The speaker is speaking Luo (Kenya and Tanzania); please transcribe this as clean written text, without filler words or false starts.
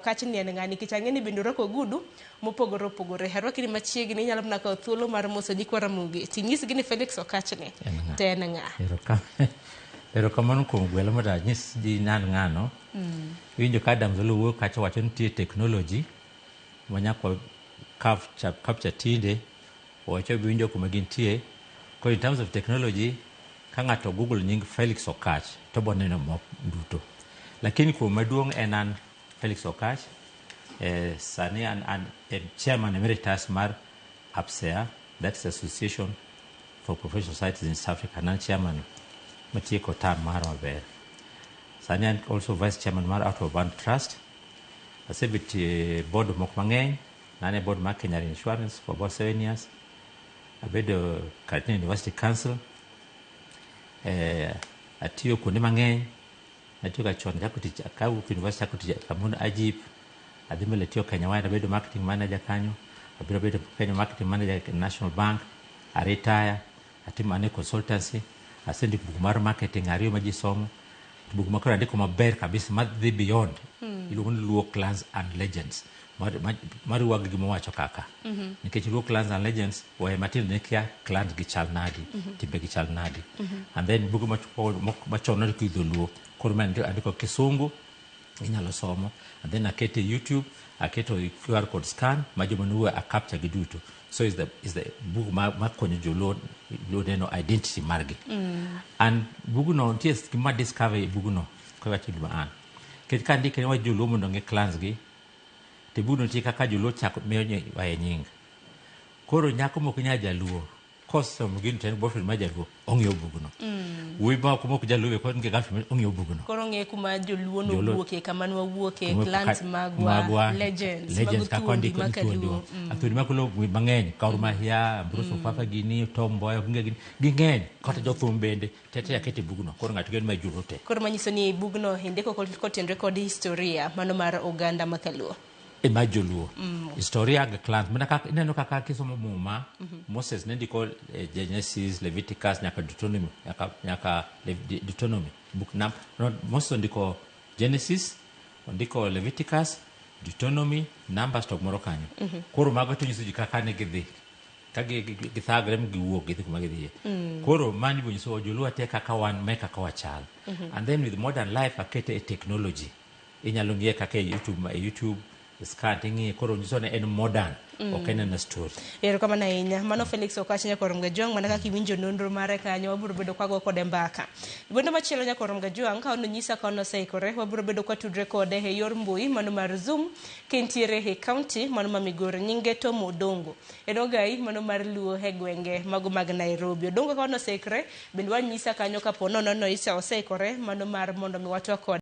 Okach ni en ng'a nikech ang'e ni bende orwako ogudu mopogore opogore. Arwaki ni machiegni inyalo mana kawo thuolo mar moso nyikwa Ramogi tinyisgi ni Felix Okach ni En ng'a? to en ng'a. Erokamano kuom gwelo mondo anyis ji ni an ng'ano. Iwinjo ka Adams Oloo wuoyo kacha wacho ni nitie technology ma nyaka capture tinde owacho winjo kuma gintie. Koro in terms of technology ka ng'ato Google nying Felix Okach to obo neno mok duto. Lakini kuom maduong' en an Felix Okach, sani an chairman emeritus mar APSEA, that's Association for Professional Societies in East Africa, an chairman matieko term mara maber. Sani an also vice chairman mar Outward Bound Trust. Asebet e board moko mang'eny, nan e board mar Kenya Insurance for about 7 years. Abedo Karatina University Council. Atiyo kuonde mang'eny. Natiyo ga chon chako tich kawuok university chako tich kamoro Agip. Adhi mbele tiyo Kenya Wire, abedo marketing manager kanyo. Abiro bedo Kenya marketing manager e National Bank. A retire, atimo ane consultancy. Asendiko buk mar marketing ariyo ma ji somo. Buk ma koro andiko maber kabisa madhi beyond. Iluongo ni Luo Clans and Legends. Mariwa gi gima wacho kaka. Nikech Luo Clans and Legends waye matindo ne kia clans gi chal nadi, timbe gi chal nadi. And then buge machon nandiko gi dholuo. Koro ma andiko kisungu inyalo somo. And then aketo e YouTube, aketo e QR code scan ma joma nuwe a capture gi duto. So is the book ma konyo joluo Luo neno identity margi. And bugno nitie gima discover e bugno kawacho gima an. Nikech ka andike ni wach joluo mondo ong'e clans gi, to bugno nitie kaka joluo chako miyo waye nying. Koro nyako mok nya jaluo kosomo gino to en boyfriend ma jaluo ong'iyo bugno. Wuoyi moko mok jaluo be kod girlfriend ong'iyo bugno. Koro ng'e kuma joluo Joluo- nowuokie, kama nwawuokie, Kuma- clans magwa, legends, legends mago kaka thuondi ondiko ni makaluo. thuondiwa. Thuondi makaluo mang'eny, Gor Mahia, Ambrose Ofafa gini, Tom Mboya, ginge gini, ging'eny. Kata jothum bende, tete akete e bugno. Koro ng'ato geno ma joluo te. Koro manyiso ni bugno indiko kotenore kod historia mano mar oganda makaluo. E mar joluo. Historia gi clans. Mana kaka ineno kaka kisomo muma, Moses ne ndiko Genesis, Leviticus nyaka Deuteronomy, nyaka Deuteronomy. Book nam, no, Moses ondiko Genesis, ondiko Leviticus, Deuteronomy, Numbers to moro kanyo. Koro mago to nyiso ji kaka ne gidhi. Ka githagre mi giwuok gidhi kuma gidhiye. Koro mano ibiro nyiso joluo te kaka wan me kaka wachal. And then with modern life akete e technology. Inyalo ng'iye kaka e YouTube, e YouTube scan ting'iye koro nyiso ni en modern, ok en ena story. Erokamano ahinya. Mano Felix Okach Nyakwar Mgajwang' mana kaka iwinjo nonro mare kanyo wabiro bedo kwago kode mbaka. Wendo machielo Nyakwar Mgajwang' ka ononyisa ka onoseikore wabiro bedo kwatudre kode e yor mbui mano mar Zoom kentiere e county mano ma Migori nyinge Tom Odongo. En ogai mano mar Luo e gwenge mago mag Nairobi. Odongo ka onoseikore bende wanyisa kanyo kapo nono oseikore mano mar mondo mi watwak kode.